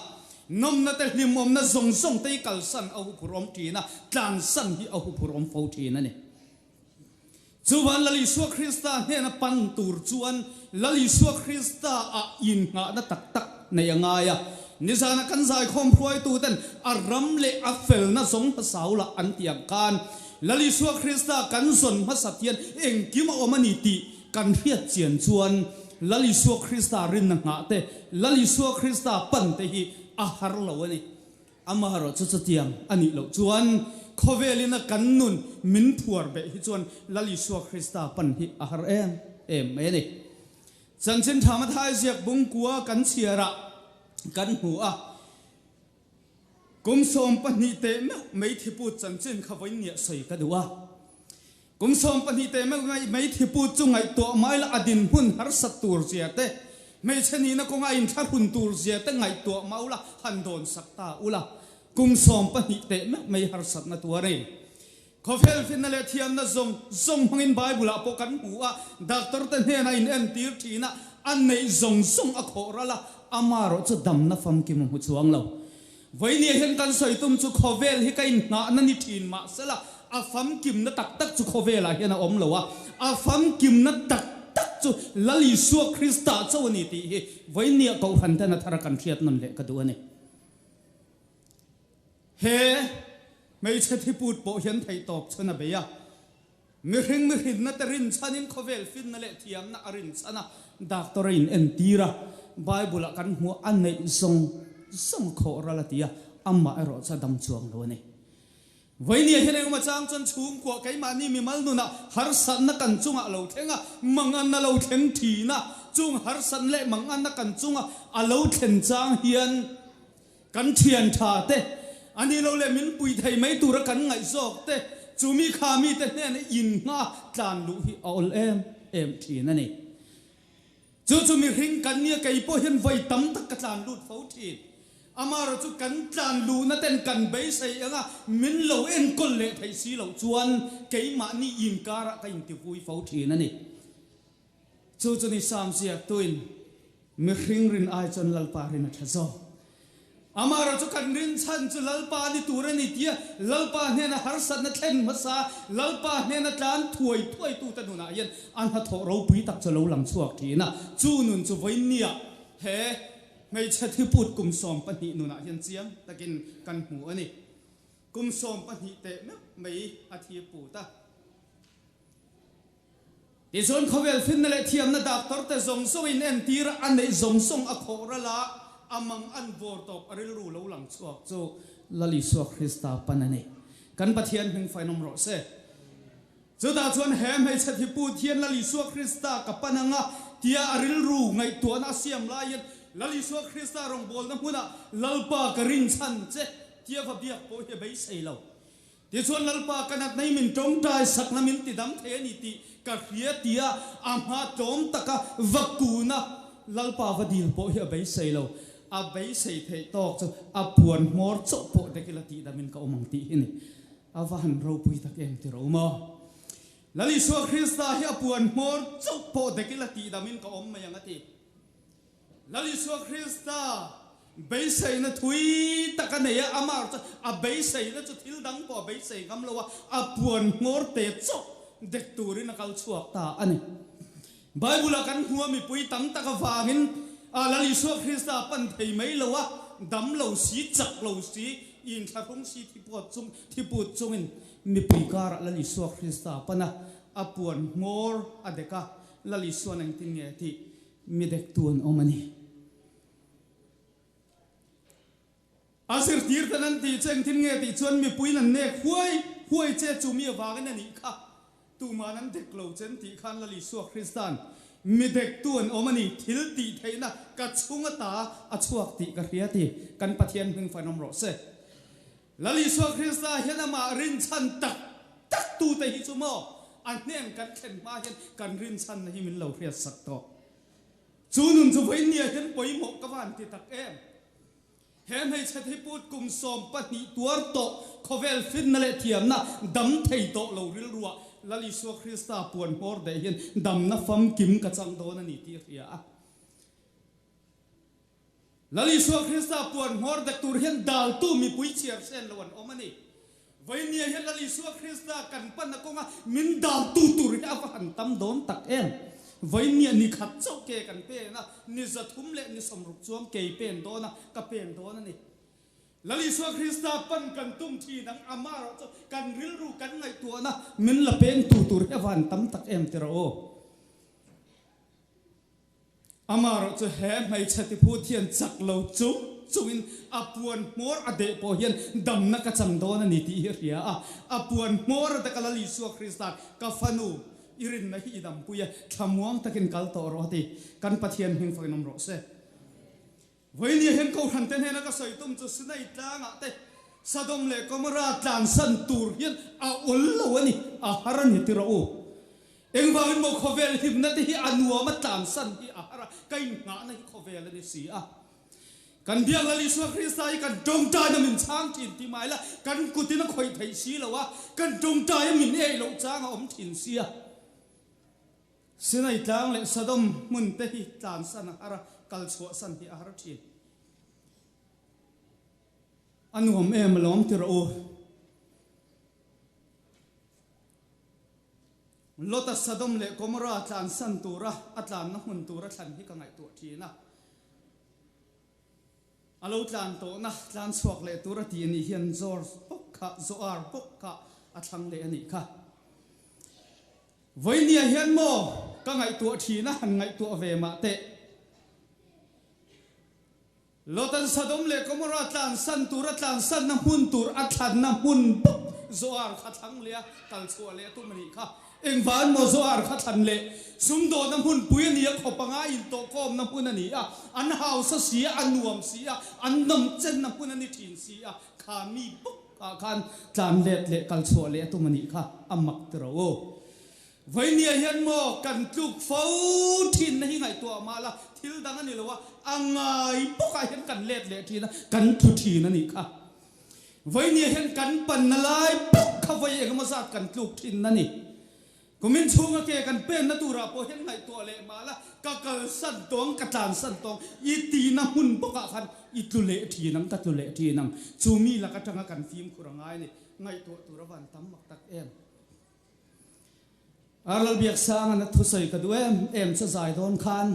Nawmna te hlimawmna zawng zawng te hi kalsan a huphurh awm thin a, tlansan hi a huphurh awm fo thin a ni. Chuvan Lal Isua Krista hnena pan tur chuan Lal Isua Krista ah innghahna tak tak nei a ngai a. Nizana kan zaikhawm hruaituten a ram leh a felna zawng hmasa ula an tih ang khan Lal Isua Krista kan zawn hmasat hian engkim a awm a ni tih kan hriat chian chuan Lal Isua Krista rinna nghah te, Lal Isua Krista pan te hi a har lo a ni. Amaherawh chu chutiang a nih loh chuan khawvelina kan nun min phuar beh hi chuan Lal Isua Krista pan hi a har em em mai a ni. Chanchin Tha Mathai ziak bungkua kan chhiarah kan hmu a, kum 12 teh meuh mei thiput chanchin kha vawiin niah sawi ka duh a. Kum 12 te meuh mai mai thiput chu ngaihtuah mai la a dinhmun harsat tur zia te, hmeichhe nihna kawnga inthlahrun tur zia te ngaihtuah mau la han dawn sak ta ula. Kum 12 teh meuh mai harsatna tuar ei. Khawvel finna leh thiamna zawng zawng hmangin Bible ah pawh kan hmu a, doctor te hnenah in entir thin a, a neih zawng zawng a khawh ral a, amarawh chu damna famkim a hmu chuang lo. Vawinia hian kan sawi tum chu khawvel hi ka inngahna ni thin mahsela a famkimna tak tak chu khawvelah hian a awm lo a, a famkimna tak tak chu Lal Isua Krista chauh a ni tih hi vawinia Kohhran ten a thara kan hriat nawn leh ka duh a ni. He hmeichhe thiput pawh hian theihtawp chhan a bei a, mihring mihrinna te rinchhanin khawvel finna leh thiamna a rinchhan a, doctor a inentir a, Bible-ah kan hmuh a neih zawng zawng khawh ral a ti a, amah erawh chu a dam chuang lo a ni. Vawinia hian engemaw chang chuan chhungkua keimahni mimal nunah harsatna kan chungah a lo thleng a, manganna lo thleng thin a, chung harsatna leh manganna kan chunga a lo thlen chang hian, Kan thian tha te, a ni lo leh min pui thei mai tura kan ngaih zawk te, chu mi kha mite hnena in hma tlan luh hi a awl em em thin a ni. Chu chu mihring kan nia kei pawh hian vawi tam tak ka tlan lut fo thin. Amaherawh chu kan tlan luhna ten kan beisei anga min lo enkawl leh theih si loh chuan keimahni inkarah ka intivui fo thin a ni. Chu chu ni Sam ziaktuin Mihring rin ai chuan Lalpa rin a tha zawk. Amaherawh chu kan rin chhan chu Lalpa ni tur a ni tia Lalpa hnena harsatna thlen hmasa, Lalpa hnena tlan thuai thuai tute nunah hian a hnathawh ropui tak chu a lo lang chhuak thin a. Chu nun chu vawiinniah he hmeichhe thiput kum 12 nunah hian chiang takin kan hmu a ni. Kum 12 teh meuh mai a thiput a. Tichuan khawvel finna leh thiamna doctor te zawng zawng in entir a neih zawng zawng a khawh ral a, a mang an vawr tawp a rilru lo lang chhuak chu Lal Isua Krista pan a ni. Kan Pathian hming fainawm rawh se. Chutah chuan he hmeichhe thiput hian Lal Isua Krista ka pan anga tia a rilru ngaihtuahna a siam laiin Lal Isua Krista rawngbawlna hmunah Lalpa ka rinchhan che tia va biak pawh hi a beisei lo. Tichuan Lalpa ka natna hi min tawngtai sakna min ti dam thei a ni tih ka hria tia a hma tlawm taka va kuna Lalpa va dil pawh hi a beisei lo. A beisei theih tawk chu a puan hmawr chauh pawh dek ila tih damin ka awm ang tih hi ni. A va han ropui tak em ti ro maw? Lal Isua Krista hi a puan hmawr chauh pawh dek ila tih damin ka awm mai ang a ti. Lal Isua Krista beiseina thui tak a nei a, amah chu a beiseina chu thil dang pawh a beisei ngam lo a, a puan hmawr te chauh dek turin a kal chhuak ta a ni. Bible-ah kan hmu a, mipui tam tak avangin Lal Isua Krista a pan thei mai lo a, dam lo si, chak lo si, inthlahrung si thiput chung, thiput chungin mipui karah Lal Isua Krista a pan a, a puan hmawr a dek a, Lal Isua'n engtin nge a tih? Mi dektu an awm a ni. A zirtir ten an tih chu engtin nge tih chuan mipuiin an nek huai huai che chu mi avangin a nih kha. Tuman an dek lo che an tih khan Lal Isua Krista'n mi dektu an awm a ni, thil tih theihna ka chhung ata a chhuak tih ka hria ti kan Pathian hming fan awm rawh se. Lal Isua Krista hian amah rinchhan tak tak tute hi chu maw a hnen kan thlen hma hian kan rinchhanna hi min lo hriatsak tawh. Chu nun chu vawinia hian pawimawh ka van ti tak em? He hmeichhe thiput kum 12 tuar tawh khawvel finna leh thiamna dam thei tawh lo rilruah Lal Isua Krista puan hmawr deh hian damna famkim ka chang dawn a ni tih a hria a. Lal Isua Krista puan hmawr dek tur hian daltu mipui chhiar sen lo an awm a ni. Vawinia hian Lal Isua Krista kan panna kawnga min daltu tur hi a va han tam dawn tak em? Vawinia ni khat chauh ke kan pen a, ni 300 leh ni 60 chuang kei pen dawn a, ka pen dawn a ni. Lal Isua Krista pan kan tum thin ang, amaherawh chu kan rilru kan ngaihtuahna min la pengtu tur hi a va han tam tak em ti rawh u. Amaherawh chu he hmeichhe tiphut hian chak lo chung chungin a puan hmawr a deh pawh hian damna ka chang dawn a ni tih hi a hria a. A puan hmawr a dek a Lal Isua Krista ka fanu i rinna hi i dampui a, thlamuang takin kal tawh rawh a ti. Kan Pathian hming fakin awm rawh se. Vawinia hian Kohhran te hnena ka sawi tum chu Sinai tlangah te. Sodom leh Gomorrah tlansan tur hian a awl lo a ni, a har a ni ti rawh u. Engvangin maw khawvel hlimna te hi a nuam a tlansan hi a har a, ka inngahna hi khawvel a ni si a. Kan biak Lal Isua Krista hi kan tawngtaina min chhang thin ti mai la, kan kutin a khawih theih si lo a, kan tawngtaia min ei loh chang a awm thin si a. Sinai tlang leh Sodom hmun te hi tlansan a har a, kal chhuahsan hi a har thin. A nuam em alawm ti rawh u. Lota Sodom leh Gomorrah tlansan tura a tlanna hmun tura thlan hi ka ngaihtuah thin a. A lo tlan tawhna tlan chhuak leh tur a ti anih hian Zoar bawk kha, Zoar bawk kha a thlang leh anih kha. Vawinia hian maw ka ngaihtuah thin a, han ngaihtuah ve mah teh. Lotan Sodom leh Gomorrah tlansan tur a tlansanna hmun tur a thlanna hmun bawk Zoar kha thlang leh a kal chhuah leh a tum a nih kha. Engvan maw Zoar kha thlan leh sumdawhna hmun pui a ni a, khaw panga intawhkhawmna hmun a ni a, an hausa si a, a nuam si a, an nawm chenna hmun a ni thin si a, kha mi bawk ah khan tlan let leh kal chhuah leh a tum a nih kha a mak tiro u. Vainia hian maw kan tluk fo thinna hi ngaihtuah mah la, thil dang a ni lo a, a ngai bawkah hian kan let leh thin a, kan tlu thin a nih kha. Vainia hian kan panna lai bawk kha vawi engemaw zat kan tluk thin a ni. Kumin chhunga ke kan penna turah pawh hian ngaihtuah leh mah la, ka kalsan tawng, ka tlansan tawng i tina hmun bawkah khan i tlu leh thin ang, ka tlu leh thin ang. Chu mi lak atanga kan fimkhur a ngai a ni. Ngaihtuah tur a van tam mak tak em. Ar Lalbiaksanga na thusawi ka duh em em chu zai dawn khan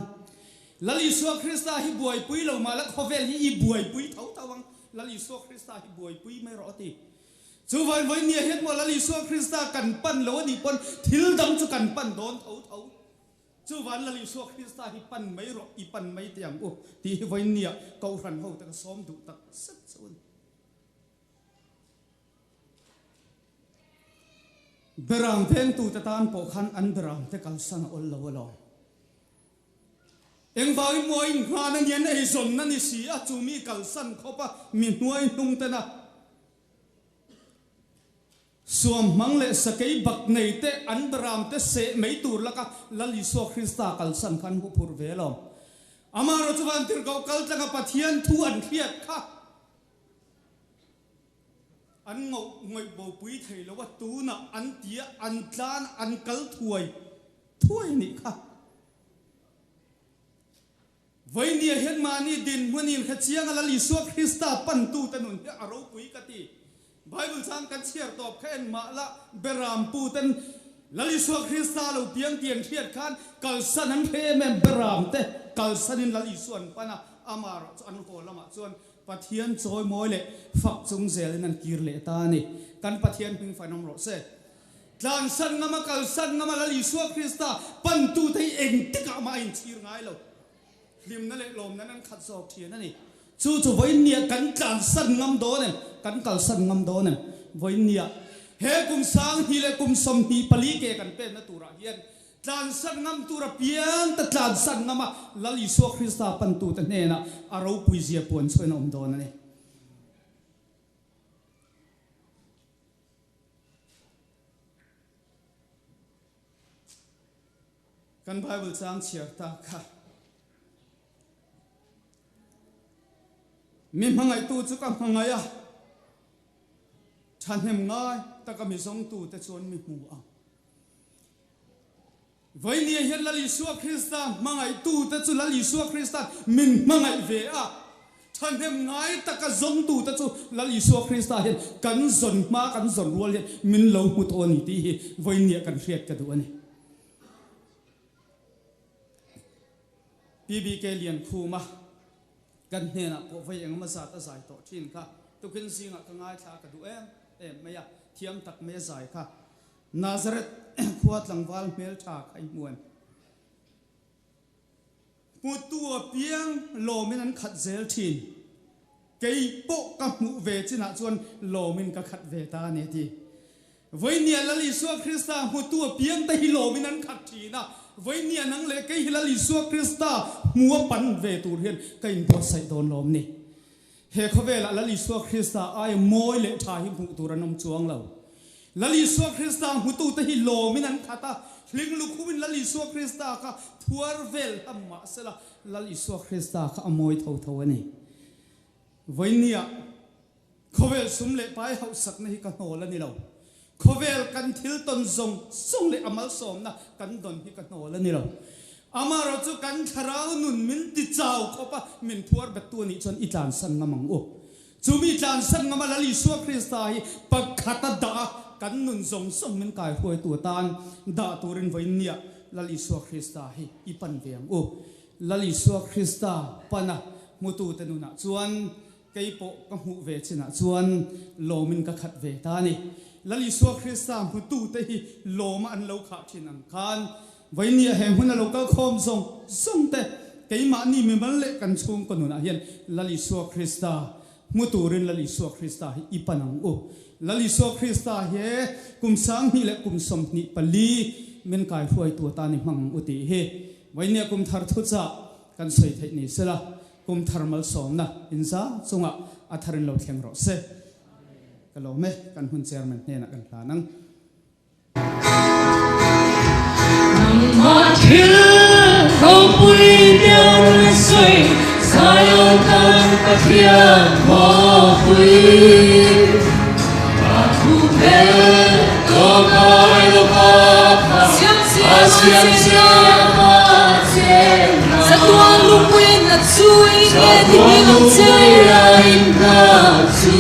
Lal Isua Krista hi buaipui lo mah la khawvel hi i buaipui tho tho ang, Lal Isua Krista hi buaipui mai rawh a ti. Chuvain vawi nia hian maw Lal Isua Krista kan pan lo a nih pawn thil dang chu kan pan dawn tho tho. Chuvain Lal Isua Krista hi pan mai rawh, i pan mai teh ang u tih hi vawi nia Kohhran ho te ka sawm duh tak zet chu a ni. Beram vengtute tan pawh khan an beramte kalsan a awl lo alawm. Engvangin maw innghan a nian eizawnna ni si a, chu mi kalsan khawp a mi hnuai hnung tena suam hmang leh sakei bak nei te an beramte seh mai tur laka Lal Isua Krista kalsan kha an huphurh ve alawm. Amaherawhchu chu vantirhkoh kaltlanga Pathian thu an hriat kha An ngoh ngawih bopui thei lo a, tunah an ti a, an tlan a, an kal thuai thuai a nih kha. Vawinia hian mahni dinhmunin hrechiang a Lal Isua Krista pantute nun hi a ropui ka ti. Bible chang kan chhiar tawp kha en mah la, Berampu ten Lal Isua Krista lo piang tih an hriat khan kalsan an hre em em, Beramte kalsanin Lal Isua an pan a, amah erawh chu an haw lamah chuan Pathian chawimawi leh fak chung zelin an kir leh ta a ni. Kan Pathian hming fanawm rawh se. Tlansan ngama kalsan ngama Lal Isua Krista pantute hi engtikah mah a inchhir ngai lo. Hlimna leh lawmna nan khat zawk thin a ni. Chu chu vawiinniah kan tlansan ngam dawn em? Kan kalsan ngam dawn em? Vawiinniah he kum 20 leh kum 24 ke kan penna turah hian Tlansan ngam tur apiang te tlansan ngam a, Lal Isua Krista pantute hnenah a ropui zia puan chhuain a awm dawn a ni. Kan Bible chang chhiar ta kha. Mi hmangaihtu chu ka hmangaih a, thahnem ngai taka mi zawngtute chuan mi hmu ang. Vawinia hian Lal Isua Krista hmangaihtute chu Lal Isua Krista'n min hmangaih ve a, thahnem ngai taka zawngtute chu Lal Isua Krista hian kan zawn hma kan zawn rual hian min lo hmu tawh a ni tih hi vawinia kan hriat ka duh a ni. PBK Liankhuma kan hnenah pawh vawi engemaw zat a zai tawh thin kha tukin zingah ka ngaithla ka duh em em mai a, thiam tak mai a zai kha. Nazareth khua tlangval hmeltha kha i hmu em? Hmutu apiang lawmin an khat zel thin. Kei pawh ka hmuh ve chinah chuan lawmin ka khat ve ta a ni a ti. Vawinia Lal Isua Krista hmutu apiang te hi lawmin an khat thin a, vawinia nang leh kei hi Lal Isua Krista hmu a pan ve tur hian ka inbuatsaih dawn lawm ni. He khawvelah Lal Isua Krista aia mawi leh tha hi hmuh tur an awm chuang lo. Lal Isua Krista hmutute hi lawmin an khat a, hling lukhumin Lal Isua Krista kha phuar vel hlâm mah sela, Lal Isua Krista kha a mawi tho tho a ni. Vawinia khawvel sum leh pai hauhsakna hi ka hnawl a ni lo. Khawvel kan thil tawn zawng zawng leh a malsawmna kan dawn hi ka hnawl a ni lo. Amaherawhchu kan thlarau nun min ti chau khawp a, min phuar bettu a nih chuan i tlansan ngam ang u. Chumi tlansan ngama Lal Isua Krista hi pakhat a dah a, kan nun zawng zawng min kaihruaitu atan dah turin vawiinniah Lal Isua Krista hi i pan ve ang u. Lal Isua Krista pana hmutute nunah chuan kei pawh ka hmuh ve chinah chuan lawmin ka khat ve ta a ni. Lal Isua Krista hmutute hi lawma an lo khah thin ang khan vawiinniah he hmuna lo kal khawm zawng zawng te keimahni mimal leh kan chhungkaw nunah hian Lal Isua Krista hmu turin Lal Isua Krista hi i pan ang u. Lal Isua Krista he kum 20 leh kum 24 min kaihruaitu atan i hmang ang u tih hi vawiinniah kum thar thuchah kan sawi theih ni sela kum thar malsawmna inza chungah a tharin lo thleng rawh se. Ka lawm e, kan hun chairman hnenah kan hlan ang. Nangmah thil ropui deuh sawi Zion kan Pathian khawpui A thu hmel dawhkai lova a siam siam a che Chatuan lungpuiin a chu i nge ti hming ang che. Chatuan lungpuiin a chu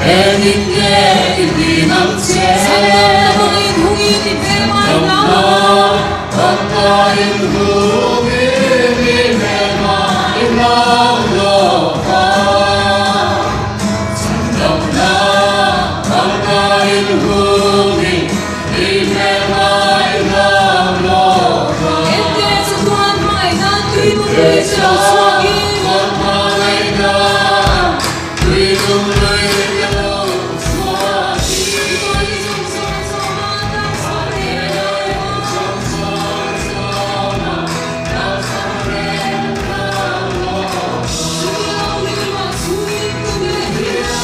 engin nge i hming ang che. Chhandamna bangin hungin i hmel mai hlau lo. Bangin hungin i hmel mai hlau lo va. Chhandamna bangin hungin i hmel mai hlau lo va. Ente chatuan hmangaihna tui lung lui chu lo chhuakin. Chatuan hmangaihna tui lung lui chu lo chhuakin. I tawi zawng zawng zawma tlang chhuah reng a lo va. Chuti lo rilruah chhuin tunge hian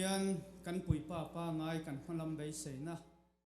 hian kan puipa pangai kan hmalam beiseina.